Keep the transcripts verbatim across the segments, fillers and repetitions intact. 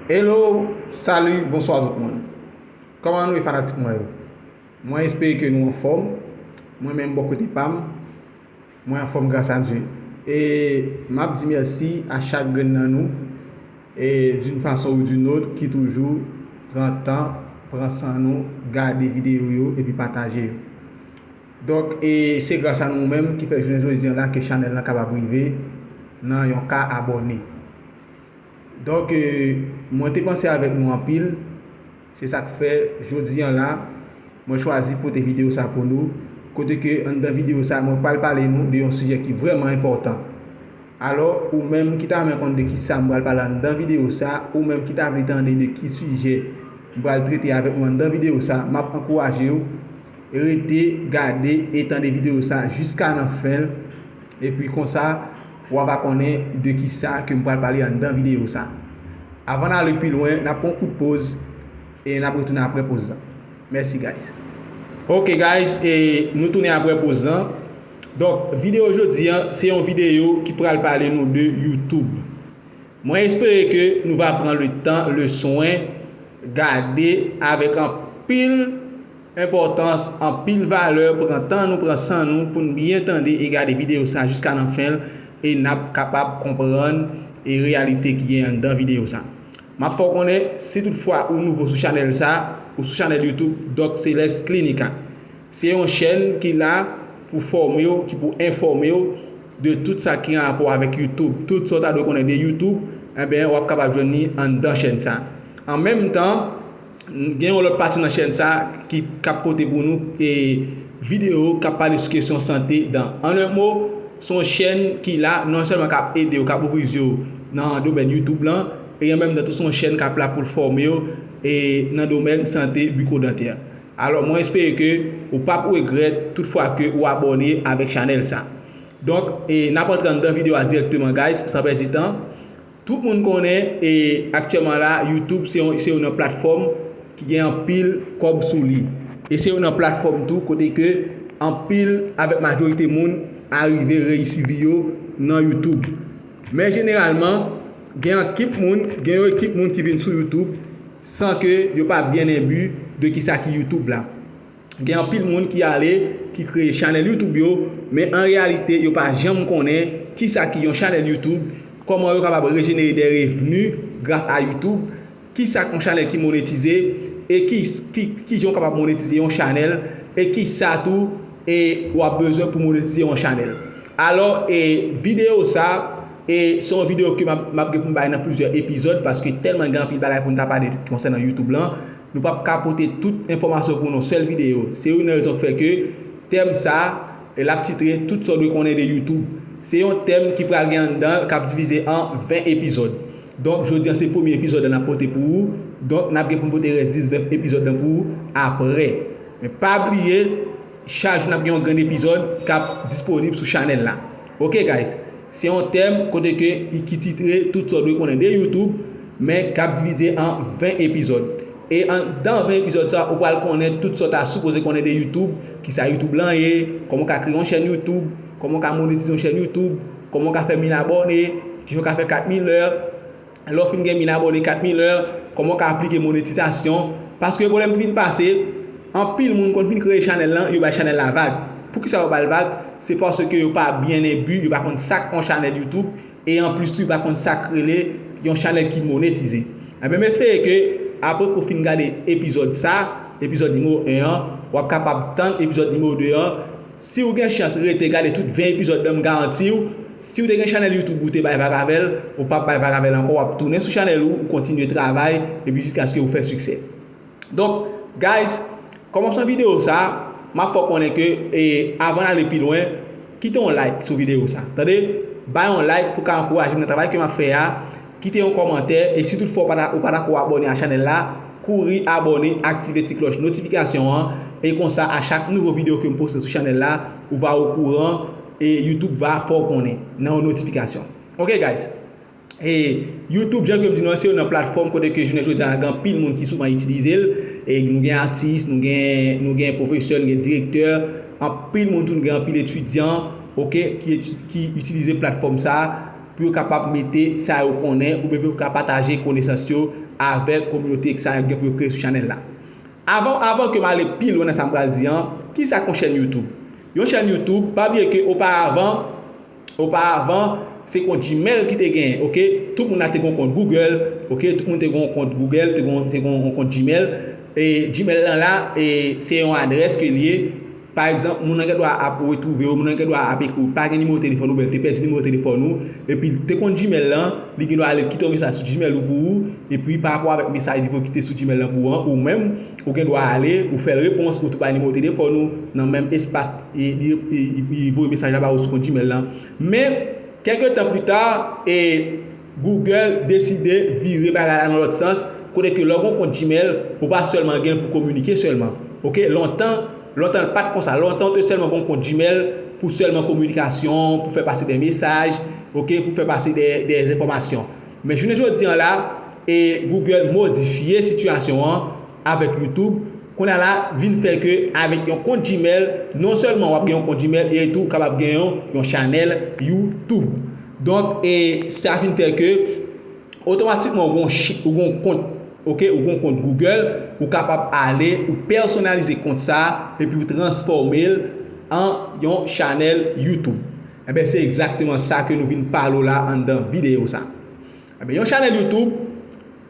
Hello, salut, bonsoir tout moun. Kòman nou ye fanatik mwen yo? Mwen espere ke nou anfòm. Mwen menm bò kote pa m, mwen anfòm gras a Dye. E m ap di mèsi a chak grenn nan nou, e d'une façon ou d'une autre, ki toujou pran tan, pran san nou, gade videyo yo epi pataje yo. Donk, e se gras a nou menm ki fè jounen jodi an la ke chanèl lan kapab rive nan yon ka abòne. Donk, e, mwen te panse avèk nou anpil. Se sa k fè, jodi an la, mwen chwazi pote videyo sa pou nou. Kote ke anndan videyo sa, mwen pral pale nou de yon sijè ki vrèman enpòtan. Alò, ou menm ki ta renmen konn de kisa m pral pale anndan videyo sa, ou menm ki ta vle tande de ki sijè m pral trete avèk nou anndan videyo sa, m ap ankouraje w rete gade e tande videyo sa jiska nan fen l. Epi konsa, w a va konnen de kisa ke m pral pale anndan videyo sa. Avan n ale pi lwen, n ap pran yon kout poz e n ap retounen apre poz lan. Mèsi, guys. Ok, guys, e nou tounen apre poz lan. Donk, videyo jodi an, se yon videyo ki pral pale nou de YouTube. Mwen espere ke nou va pran le tan, le swen, gade avèk anpil enpòtans, anpil valè, pran tan nou, pran san nou pou n byen tande e gade videyo sa jiska nan fen l, e n ap kapab konprann e reyalite ki gen anndan videyo sa. M ap fè w konnen, si toutfwa ou nouvo sou chanèl sa, ou sou chanèl YouTube Doc Celeste Clinica. Se yon chèn ki la pou fòme w, ki pou enfòme w de tout sa ki an rapò avèk YouTube. Tout sa w ta dwe konnen de YouTube, enben, w ap kapab jwenn li anndan chèn sa. An menm tan, gen yon lòt pati nan chèn sa ki k ap pote pou nou, e, videyo k ap pale sou kesyon sante dan. An en mo, se yon chèn ki la, non sèlman k ap ede w, k ap ouvri zye w nan domèn YouTube lan, e an menm tan tou, se yon chèn k ap la pou l fòme w, e, nan domèn sante bikodantè. Alò, mwen espere ke ou p ap regrèt toutfwa ke ou abòne avèk chanèl sa. Donk, e, n ap antre anndan videyo a dirèkteman, guys, san pèdi tan. Tout moun konnen, e, aktyèlman la, YouTube se yon, se youn nan platfòm ki gen anpil kòb sou li. E se youn nan platfòm tou kote ke anpil avèk majorite moun arive reyisi vi yo nan YouTube. Men jeneralman, gen ekip moun, gen yon ekip moun ki vin sou YouTube san ke yo pa byen enbi de kisa ki YouTube la. Gen anpil moun ki ale, ki kreye chanèl YouTube yo, men an reyalite, yo pa janm konnen kisa ki yon chanèl YouTube, kòman yo kapab rejenere de revni gras a YouTube, kisa k yon chanèl ki monetize, e ki, ki, kijan w kapab monetize yon chanèl, e kisa tou, e w ap bezwen pou monetize yon chanèl. Alò, e videyo sa, e se yon videyo ke m ap, m ap gen pou m bay nan plizyè epizòd, paske tèlman gen anpil bagay pou n ta pale konsènan YouTube lan, nou p ap ka pote tout enfòmasyon pou nan yon sèl videyo. Se youn nan rezon k fè ke tèm sa, e l ap titre Tout sa w dwe konnen de YouTube. Se yon tèm ki pral gen anndan l k ap divize an ven epizòd. Donk, jodi an se premye epizòd la n ap pote pou ou. Donk, n ap gen pou n pote rès diznèf epizòd lan pou ou apre. Men pa bliye, chak jou n ap gen yon grenn epizòd k ap disponib sou chanèl la. Ok, guys? Se yon tèm kote ke, ki titre Tout sa w dwe konnen de YouTube, men k ap divize an ven epizòd. E anndan ven epizòd sa, ou pral konnen tout sa w ta sipoze konnen de YouTube, kisa YouTube lan ye, kòman w ka kreye yon chèn YouTube, kòman w ka monetize yon chèn YouTube, kòman w ka fè mil abòne, kijan w ka fè kat mil lè, lè w fin gen mil abòne, kat mil lè, kòman w ka aplike monetizasyon. Paske pwoblèm ki vin pase, anpil moun konn fin kreye chanèl lan, yo bay chanèl la vag. Poukisa yo ba l vag? Se paske yo pa byen enbi, yo pa konn sa k yon chanèl YouTube, e anplis tou, yo pa konn sa k rele yon chanèl ki monetize. Enben, m espere ke apre ou fin gade epizòd sa, epizòd nimewo en an, w ap kapab tann epizòd nimewo de an. Si w gen chans rete gade tout ven epizòd lan, m garanti w, si w te gen chanèl YouTube ou te bay vag avè l, ou p ap bay vag avè l ankò, w ap tounen sou chanèl ou, ou kontinye travay, epi jiskaske ou fè siksè. Donk, guys, kòmansman videyo sa, m ap fè w konnen ke, e, avan n ale pi lwen, kite yon like sou videyo sa. Tande? Bay yon like pou ka ankouraje m nan travay ke m ap fè a. Kite yon kòmantè, e si toutfwa w pa ta, ou pa dakò abòne a chanèl la, kouri abòne, aktive ti klòch notifikasyon an, e konsa a chak nouvo videyo ke m poste sou chanèl la, ou va okouran, e YouTube va fè w konnen nan yon notifikasyon. Ok, guys? E YouTube, jan ke m di nou an, se youn nan platfòm kote ke jounen jodi a gen anpil moun ki souvan itilize l. E nou gen atis, nou gen, nou gen pwofesè, nou gen direktè, anpil moun tou, nou gen anpil etidyan, ok, ki eti-, ki itilize platfòm sa pou yo kapab mete sa yo konnen, oubyen pou yo ka pataje konesans yo avèk kominote sa yo gen pou yo kreye sou chanèl la. Avan, avan ke m ale pi lwen nan sa m pral di an, ki sa k yon chèn YouTube? Yon chèn YouTube, pa bliye ke oparavan, oparavan, se kont Gmail ki te genyen, oke? Tout moun la te gen yon kont Google, oke? Tout moun te gen yon kont Google, te gen, te gen yon kont Gmail. E Gmail lan la, e se yon adrès ke li ye. Pa egzanp, moun nan gen dwa ap retwouve w, moun nan gen dwa ap ekri w, pa gen nimewo telefòn ou, oubyen l te pèdi nimewo telefòn ou, epi l te konn Gmail lan, li gen dwa ale kite yon mesaj sou Gmail ou pou ou, epi pa rapò avèk mesaj li voye kite sou Gmail lan pou ou an, ou menm, ou gen dwa ale, ou fè l repons, ou tou bay nimewo telefòn ou, nan menm espas, e, li, li, li voye mesaj la ba ou sou kont Gmail lan. Men, kèlke tan pli ta, e, Google deside vire bagay la nan lòt sans, kote ke lè w gen yon kont Gmail, ou pa sèlman gen l pou kominike sèlman. Oke, lontan, lontan l pa t konsa. Lontan, w te sèlman gen yon kont Gmail pou sèlman kominikasyon, pou fè pase de mesaj, oke, pou fè pase de, de enfòmasyon. Men jounen jodi an la, e Google modifye sitiyasyon an avèk YouTube. Kounye a la, vin fè ke avèk yon kont Gmail, non sèlman w ap gen yon kont Gmail, e tou w kapab gen yon, yon chanèl YouTube. Donk, e sa vin fè ke otomatikman ou gen yon chi-, ou gen yon kont, oke, ou gen yon kont Google, ou kapab ale, ou pèsonalize kont sa, epi ou transfòme l an yon chanèl YouTube. Enben, se egzakteman sa ke nou vin pale w la anndan videyo sa. Enben, yon chanèl YouTube,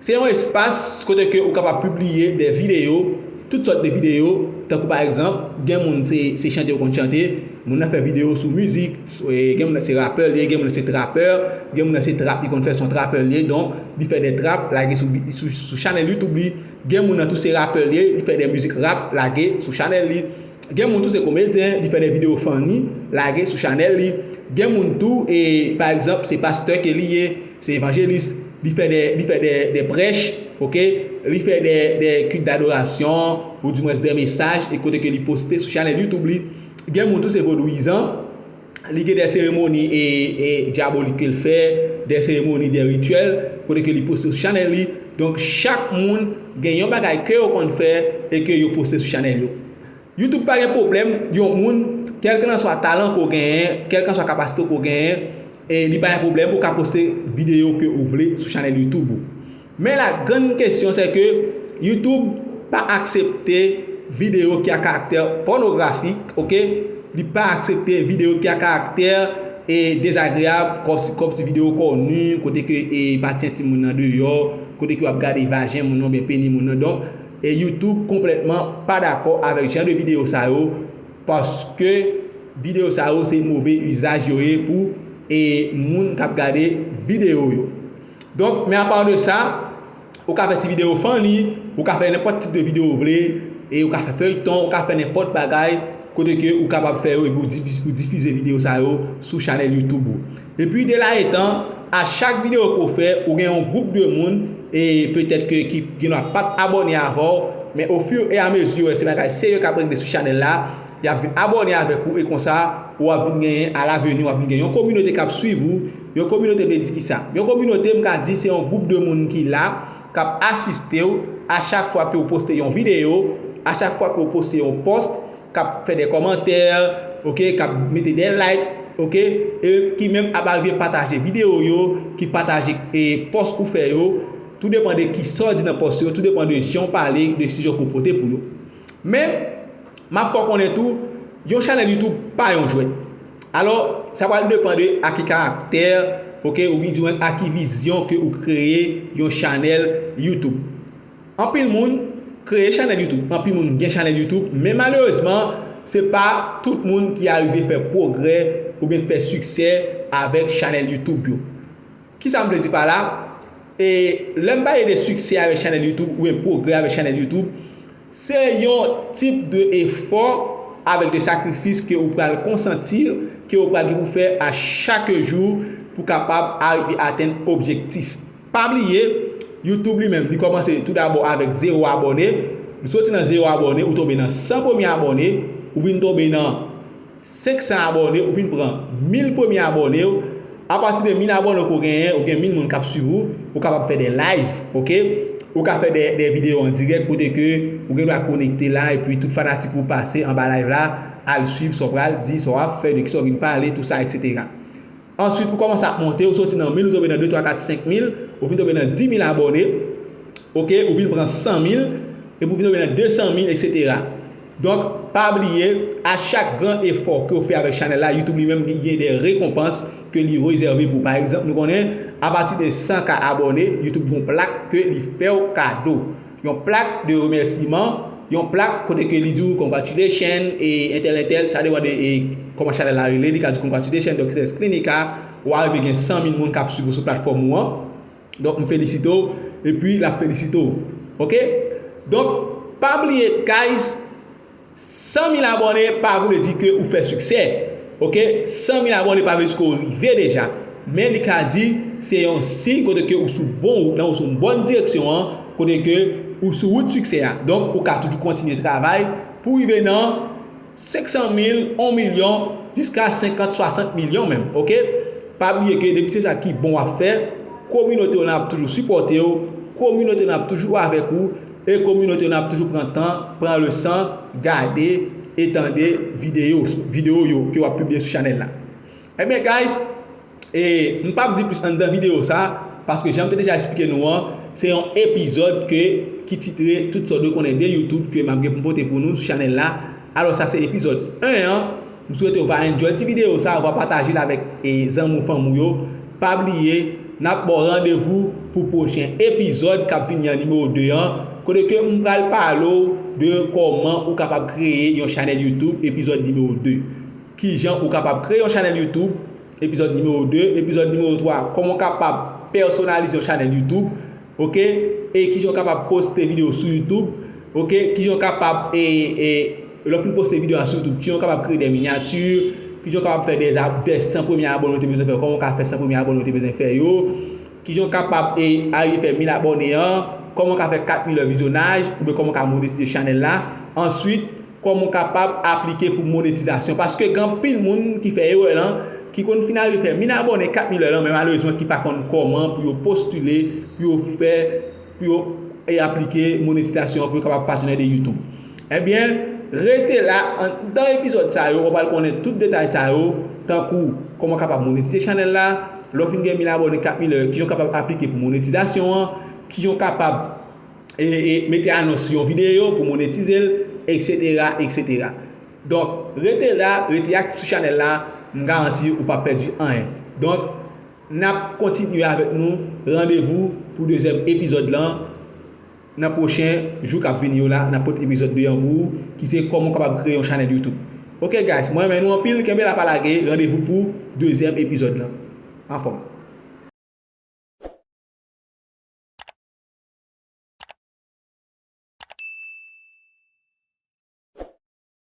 se yon espas kote ke ou kapab pibliye de videyo, tout sòt de videyo, tankou pa egzanp, gen moun se, se chante yo konn chante, moun nan fè videyo sou mizik, e, gen moun nan se rapè li ye, gen moun nan se trapè, gen moun nan se trap li konn fè, se yon trapè li ye, donk, li fè de trap, lage sou, sou, sou chanèl YouTube li, gen moun nan tou se rapè li ye, li fè de mizik rap, lage sou chanèl li. Gen moun tou se komedyen, li fè de videyo funny, lage sou chanèl li. Gen moun tou, e, pa egzanp, se pastè ke li ye, se evanjelis, li fè de, li fè de, de prèch, oke? Li fè de, de culte d'adoration, oudimwens de mesaj, e kote ke li poste sou chanèl YouTube li. Gen moun tou se vodouyizan, li gen de seremoni, e, e dyabolik ke l fè, de seremoni, de rityèl, kote ke li poste sou chanèl li. Donk, chak moun gen yon bagay ke yo konn fè e ke yo poste sou chanèl yo. YouTube pa gen pwoblèm, yon moun, kèlkanswa talan ke w genyen, kèlkanswa kapasite ke w genyen, e li pa gen pwoblèm, ou ka poste videyo ke ou vle sou chanèl YouTube ou. Men la grann kesyon, se ke YouTube pa aksepte videyo ki a karaktè pònografik, oke? Li pa aksepte videyo ki a karaktè, e, dezagreyab, kòmsi, kòmsi videyo kò nu, kote ke, e, pati entim moun nan deyò, kote ke w ap gade vajen moun nan oubyen peni moun nan. Donk, e YouTube konplètman pa dakò avèk jan de videyo sa yo, paske videyo sa yo se move izaj yo ye pou, e, moun k ap gade videyo yo. Donk, men apa de sa, ou ka fè ti videyo funny, ou ka fè nenpòt tip de videyo ou vle, e ou ka fè feyton, ou ka fè nenpòt bagay, kote ke ou kapab fè yo, epi ou difi-, ou difize videyo sa yo sou chanèl YouTube ou. Epi, de la etan, a chak videyo ke w fè, ou gen yon gwoup de moun, e petèt ke ki gen dwa p ap abòne avè w, men au fur et à mesure, se bagay serye k ap regle sou chanèl la, y ap vin abòne avèk ou, e konsa, w ap vin genyen, alaveni, w ap vin gen yon kominote k ap swiv ou. Yon kominote vle di kisa? Yon kominote, m ka di, se yon gwoup de moun ki la, k ap asiste w a chak fwa ke w poste yon videyo, a chak fwa ke w poste yon post, k ap fè de kòmantè, oke, k ap mete de like, oke, e ki menm ap arive pataje videyo yo, ki pataje, e, post ou fè yo, tou depann de kisa w di nan post yo, tou depann de jan w pale, de sijè ke w pote pou yo. Men, m ap fè w konnen tou, yon chanèl YouTube pa yon jwèt. Alò, sa pral depann de a ki karaktè, oke, oubyen dimwens a ki vizyon ke ou kreye yon chanèl YouTube. Anpil moun kreye chanèl YouTube, anpil moun gen chanèl YouTube, men malerezman, se pa tout moun ki arive fè pwogrè oubyen fè siksè avèk chanèl YouTube yo. Kisa m vle di pa la? E lè m pale de siksè avèk chanèl YouTube oubyen pwogrè avèk chanèl YouTube, se yon tip de efò avèk de sakrifis ke ou pral konsanti, ke ou pral gen pou fè a chak jou pou kapab arive atenn objektif. Pa bliye, YouTube li menm, li kòmanse tou dabò avèk zewo abòne. Li soti nan zewo abòne, ou tonbe nan san premye abòne, ou vin tonbe nan senk san abòne, ou vin pran mil premye abòne w. Apati de mil abòne ke w genyen, ou gen mil moun k ap swiv ou, ou kapab fè de live, oke? Ou ka fè de, de videyo an dirèk kote ke ou gen dwa konekte la, epi tout fanatik ou pase anba live la, al swiv sa w pral di, sa w ap fè, de kisa w vin pale, tou sa, etsetera. Answit, ou kòmanse ap monte, ou soti nan mil, ou tonbe nan de, twa, kat, senk mil, ou vin tonbe nan di mil abòne. Ok, ou vin pran san mil, epi ou vin rive nan de san mil, etsetera. Donk, pa bliye, a chak gran efò ke w fè avèk chanèl la, YouTube li menm gen de rekonpans ke li rezève pou. Pa egzanp, nou konnen, apati de san K abòne, YouTube gen yon plak ke li fè w kado. Yon plak de remèsiman, yon plak kote ke li di w congratulation, e entèl, entèl, sa depann de e, kòman chanèl la rele, li ka di congratulation, Doctor Clinica, w a rive gen san mil moun k ap swiv ou sou platfòm ou an. Donk, m felisite w, epi l ap felisite w. Ok? Donk, pa bliye, guys, san mil abòne pa vle di ke ou fè siksè. Ok? San mil abòne pa vle di ke w rive deja. Men li ka di, se yon siy kote ke ou sou bon wout lan, ou sou yon bòn direksyon an, kote ke ou sou wout siksè a. Donk, ou ka toujou kontinye travay pou rive nan senk san mil, yon milyon, jiska senkant, swasant milyon menm, ok? Pa bliye ke depi se sa ki bon w ap fè, kominote w lan ap toujou sipòte w, kominote w lan ap toujou avèk ou, e kominote w lan ap toujou pran tan, pran leson, gade e tande videyo, videyo yo ke w ap pibliye sou chanèl la. Ebyen, guys, e m p ap di plis anndan videyo sa, paske jan m te deja eksplike nou an, se yon epizòd ke, ki titre Tout sa w dwe konnen de YouTube ke m ap gen pou m pote pou nou sou chanèl la. Alò, sa se epizòd en an. M swete w va enjoy ti videyo sa, w va pataje l avèk e zanmi w, fanmi w yo. Pa bliye, n ap ba w randevou pou pwochen epizòd k ap vini an, nimewo de an, kote ke m pral pale w de kòman ou kapab kreye yon chanèl YouTube, epizòd nimewo de. Kijan ou kapab kreye yon chanèl YouTube, epizòd nimewo de, epizòd nimewo twa, kòman w kapab pèsonalize yon chanèl YouTube, ok? E kijan w kapab poste videyo sou YouTube, ok? Kijan w kapab, e, e, lè w fin poste videyo a sou YouTube, kijan w kapab kreye de minyati, kijan w kapab fè de, de san premye abòne w te bezwen fè, kòman w ka fè san premye abòne w te bezwen fè yo, kijan w kapab, e, arive fè mil abòne an, kòman w ka fè kat mil è vizyonaj, oubyen kòman w ka monetize chanèl la. Answit, kòman w kapab aplike pou monetizasyon. Paske gen anpil moun ki fè erè lan, ki konn fin arive fè mil abòne, kat mil è lan, men malerezman ki pa konn kòman pou yo postile, pou yo fè, pou yo, e, aplike monetizasyon an, pou yo kapab patnè de YouTube. Ebyen, rete la, anndan epizòd sa yo, w pral konnen tout detay sa yo, tankou kòman w kapab monetize chanèl la, lè w fin gen mil abòne, kat mil è, kijan w kapab aplike pou monetizasyon an, kijan w kapab e, e, mete anons sou yon videyo pou monetize l, etsetera, etsetera. Donk, rete la, rete aktif sou chanèl la, m garanti ou p ap pèdi anyen. Donk, n ap kontinye avèk nou, randevou pou dezyèm epizòd lan, nan pwochen jou k ap vini yo la, n ap pote epizòd de an pou ou, ki se kòman w kapab kreye yon chanèl YouTube. Ok, guys, mwen renmen nou anpil, kenbe la pa lage, randevou pou dezyèm epizòd lan. Anfòm.